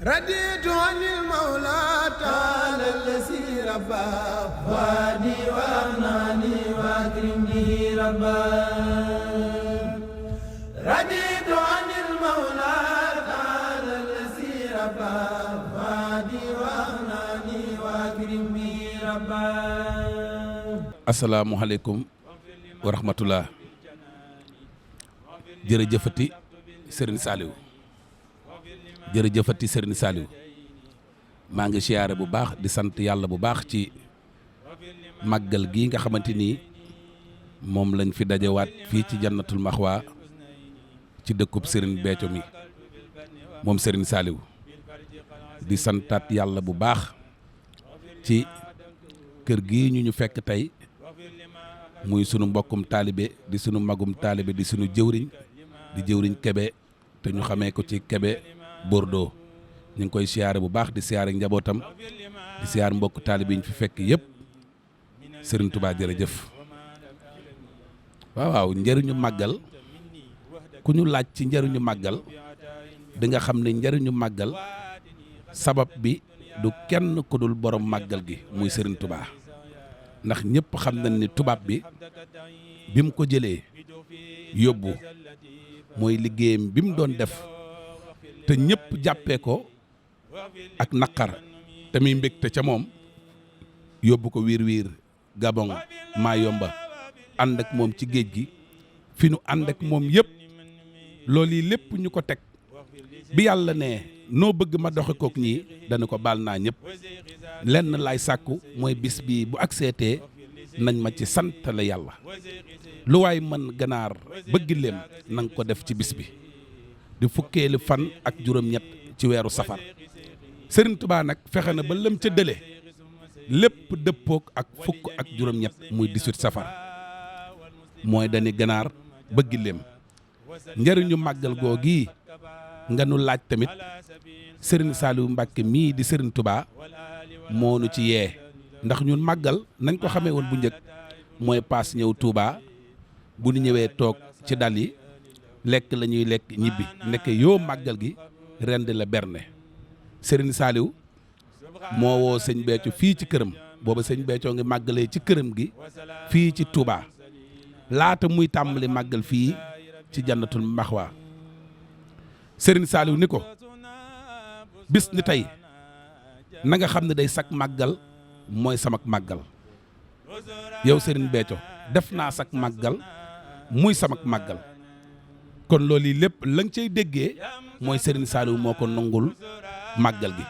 رديت عن المولى تعالى الذي ربى وادي وأغناني وأكرمني ربا رديت عن المولى تعالى الذي ربى وادي وأغناني وأكرمني ربا. asalaamualeykum wa rahmatullah. jërëjëfati Serigne Saliou jërëjëfati Serigne Saliou maa ngi siyaare bu baax di sant yàlla bu baax ci màggal gi nga xamante ni moom lañ fi dajewaat fii ci jannatul maxwa ci dëkkub Serigne Béthio mi moom Serigne Saliou di santaat yàlla bu baax ci kër gi ñu fekk tey muy sunu mbokkum taalibe di sunu magum taalibe di sunu jëwriñ di jëwriñ Kébé te ñu xamee ko ci Kébé Bordeaux ñu ngi koy siyaare bu baax di siyaare njabootam di siyaare mbokk taalibe yi ñu fi fekk yëpp Serigne Touba jërëjëf. waaw njëriñu màggal ku ñu laaj ci njëriñu màggal di nga xam ne njëriñu màggal sabab bi du kenn ku dul borom màggal gi muy Serigne Touba. ndax ñëpp xam nañ ni tubaab bi bi mu ko jëlee yóbbu mooy liggéeyam bi mu doon def te ñëpp jàppee ko ak naqar te muy mbégte ca moom yóbbu ko wiir Gabon Mayomba ànd ak moom ci géej gi fi nu ànd ak moom yëpp loolu yi lépp ñu ko teg bi yàlla ne noo bëgg ma doxe kook ñii dana ko baal naa ñëpp lenn laay sàkku mooy bis bii bu agseetee nañ ma ci santale yàlla lu waay mën ganaar bëgg leem na nga ko def ci bis bi di fukkeeli fan ak juróom-ñett ci weeru safar. Serigne Touba nag fexe na ba lëm ca dële lépp dëppook ak fukk ak juróom-ñett muy 18 safar mooy dani ganaar bëgg leem njëriñu màggal googi nga nu laaj tamit Serigne Saliou Mbacke mii di Serigne Touba moo nu ci yee ndax ñun màggal nañ ko xamee woon bu njëkk mooy paas ñëw Touba bu ñu ñëwee toog ci dal yi lekk la ñuy lekk ñibbi nekk yoo màggal gi rend la berne. Serigne Saliou moo woo sëñ Béthio fii ci këram booba sëñ Béthio ngi màggalee ci këram gi fii ci Touba laata muy tàmbali màggal fii ci jannatul maxwa. Serigne Saliou ni ko bis ni tey na nga xam ne day sak màggal mooy samak màggal yow Serigne Béthio def naa sak màggal muy samak màggal kon loolu yi lépp la nga cay déggee mooy Serigne Saliou moo ko nangul màggal gi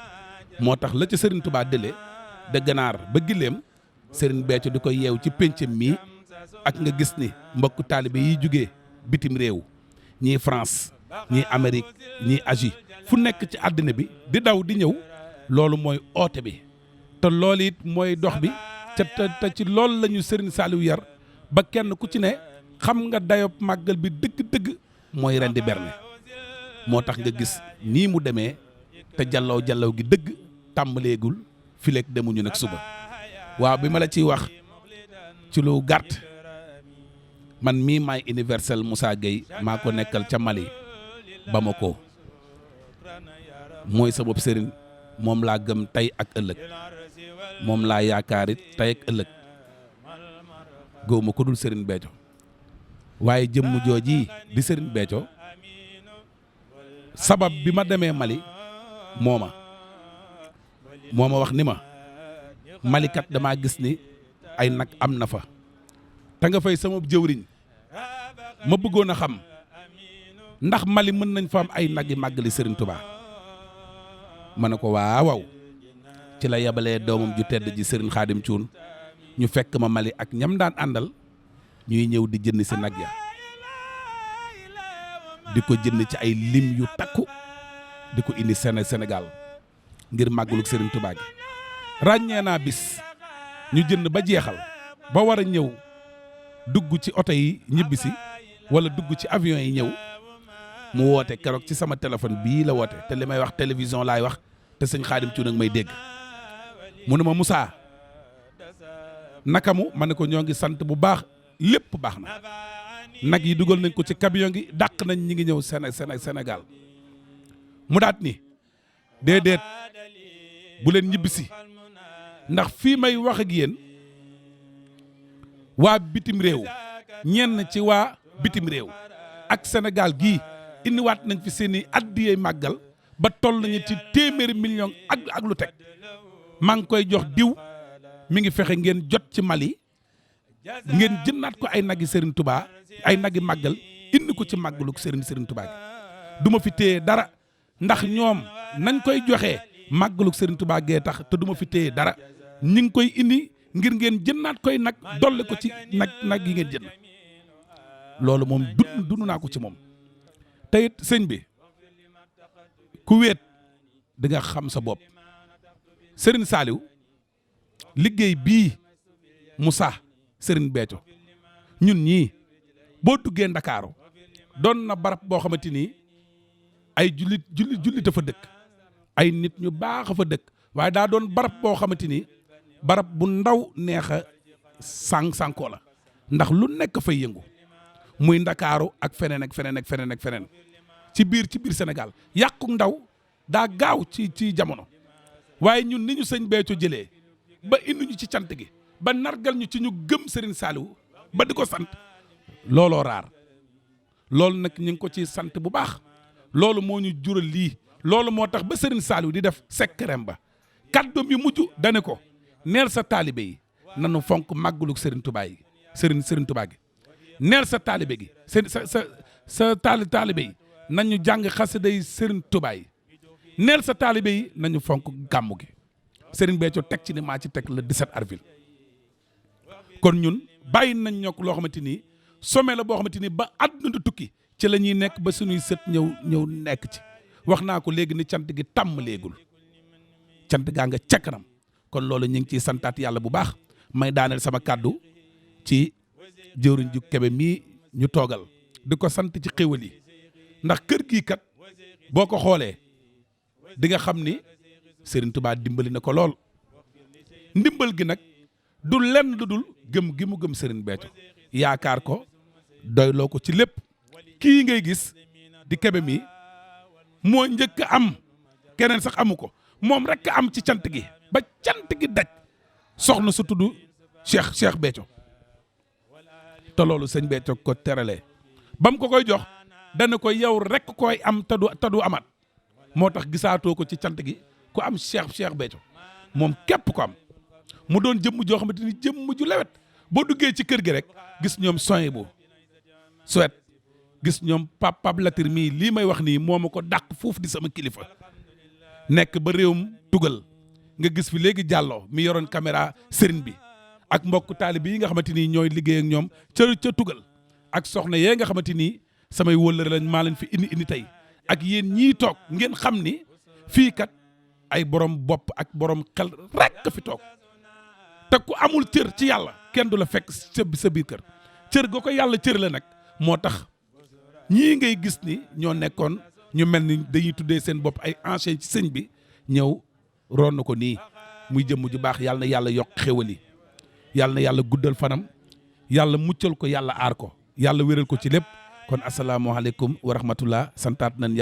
moo tax la ca Serigne Touba dële de ganaar ba gileem Serigne Béthio di ko yeew ci péncam mii ak nga gis ni mbokku taalibe yi jugee bitim réew ñii France ñii Amérique ñii Asie fu nekk ci àddina bi di daw di ñëw loolu mooy oote bi te loolu it mooy dox bi te ci loolu la ñu Serigne Saliou yar ba kenn ku ci ne xam nga dayob màggal bi dëgg-dëgg mooy rendi berne moo tax nga gis nii mu demee te jallaw gi dëgg tàmbaleegul fileeg demuñu nag suba. waaw bi ma la ciy wax ci lu gàtt man mii maay universel Moussa Gueye maa ko nekkal ca Mali Bamako mooy sa bopp Serigne moom laa gëm tey ak ëllëg moom laa yaakaar it tey ak ëllëg góoma ko dul Serigne Béthio waaye jëmm jooji di Serigne Béthio sabab bi ma demee Mali moo ma wax ni ma Malikat damaa gis ni ay nag am na fa te nga fay sama jëwriñ ma bëggoon a xam ndax Mali mën nañ fa am ay nag yi màggali Serigne Touba ma ne ko waaw ci la yabalee doomam ju tedd ji Serigne Khadim Thioune ñu fekk ma Mali ak ñam daan àndal ñuy ñëw di jënd si nag ya di ko jënd ci ay lim yu takku di ko indi Sénégal ngir màggalug Serigne Touba gi ràññee naa bis ñu jënd ba jeexal ba war a ñëw dugg ci oto yi ñibbisi wala dugg ci avion yi ñëw mu woote keroog ci sama téléphone bii la woote te li may wax télévision laay wax te sëñ Khadim Thioune nag may dégg mu ne ma Moussa nakamu ma ne ko ñoo ngi sant bu baax lépp baax na nag yi dugal nañ ko ci camion gi dàq nañ ñi ngi ñëw Sénégal mu daat ni déedéet bu leen ñibbisi ndax fii may wax ak yéen waa bitim réew ñenn ci waa bitim réew ak Sénégal gii indiwaat nañ fi seeni addiyee màggal ba toll nañu ci téeméeri million ak lu teg maa ngi koy jox diw mi ngi fexe ngeen jot ci Mali ngeen jëndaat ko ay nagi Serigne Touba ay nagi màggal indi ko ci màggalu Serigne Touba gi du ma fi téye dara ndax ñoom nañ koy joxee màggalu Serigne Touba gee tax te du ma fi téye dara ñi ngi koy indi ngir ngeen jëndaat koy nag dolli ko ci nag yi ngeen jënd loolu moom dund naa ko ci moom te it sëñ bi ku wéet di nga xam sa bopp Serigne Saliou liggéey bii Moussa Serigne Béthio ñun ñii boo duggee Ndakaaru doon na barab boo xamante ni ay jullit a fa dëkk ay nit ñu baax a fa dëkk waaye daa doon barab boo xamante ni barab bu ndaw neex a sànkoo la ndax lu nekk fay yëngu muy Ndakaaru ak feneen ak feneen ak feneen ak feneen ci biir Sénégal yàqu ndaw daa gaaw ci jamono waaye ñun ni ñu sëñ Béthio jëlee ba indi ñu ci cant gi ba nargal ñu ci ñu gëm Serigne Saliou ba di ko sant looloo raar loolu nag ñu ngi ko ci sant bu baax loolu moo ñu jural lii loolu moo tax ba Serigne Saliou di def sekkerem ba kàddoom yu mujj dane ko neel sa taalibe yi nanu fonk màggalug Serigne Touba yi Serigne Touba gi neel sa taalibe gi sa taalibe yi nañu jàng xasida yi Serigne Touba yi neel sa taalibe yi nañu fonk gàmmu gi Serigne Béthio teg ci ni maa ci teg le 17 avril kon ñun bàyyi nañ ñokk loo xamante ni sommet la boo xamante ni ba àdduna du tukki ci la ñuy nekk ba suñuy sët ñëw nekk ci wax naa ko léegi ni cant gi tàmm léegul cant gaa nga ca kanam kon loolu ñu ngi ciy santaat yàlla bu baax may daaneel sama kàddu ci jëwriñ ju Kebe mii ñu toogal di ko sant ci xéwal yi ndax kër gii kat boo ko xoolee di nga xam ni Serigne Touba dimbali na ko lool ndimbal gi nag du lenn lu dul gëm gi mu gëm Serigne Béthio yaakaar ko doyloo ko ci lépp kii ngay gis di Kebe mi moo njëkk am keneen sax amu ko moom rek am ci cant gi ba cant gi daj soxna su tudd Cheikh Béthio te loolu sëñ Béthio ko teralee ba mu ko koy jox dana ko yow rek koy am te du amaat moo tax gisaatoo ko ci cant gi ku am Cheikh Béthio moom képp ko am mu doon jëmm joo xamante ni jëmm ju lewet boo duggee ci kër gi rek gis ñoom soin bu suwet gis ñoom Pape Latir mii lii may wax nii moo ma ko dàq foofu di sama kilifa nekk ba réewum tugal nga gis fi léegi jàlloo mi yoroon caméra sëriñ bi ak mbokk taalib yi nga xamante ni ñooy liggéey ak ñoom ca tugal ak soxna yee nga xamante ni samay wóllëre lañ maa leen fi indi tey ak yéen ñii toog ngeen xam ni fii kat ay borom bopp ak borom xel rek fi toog te ku amul cër ci yàlla kenn du la fekk sa biir kër cër ga ko yàlla cër la nag moo tax ñii ngay gis ni ñoo nekkoon ñu mel ni dañuy tuddee seen bopp ay ancien ci sëñ bi ñëw roon na ko nii muy jëmm ju baax yàlla na yàlla yokk xéwal yi yàlla na yàlla guddal fanam yàlla muccal ko yàlla aar ko yàlla wéral ko ci lépp kon asalaamaaleykum wa rahmatullah santaat nañ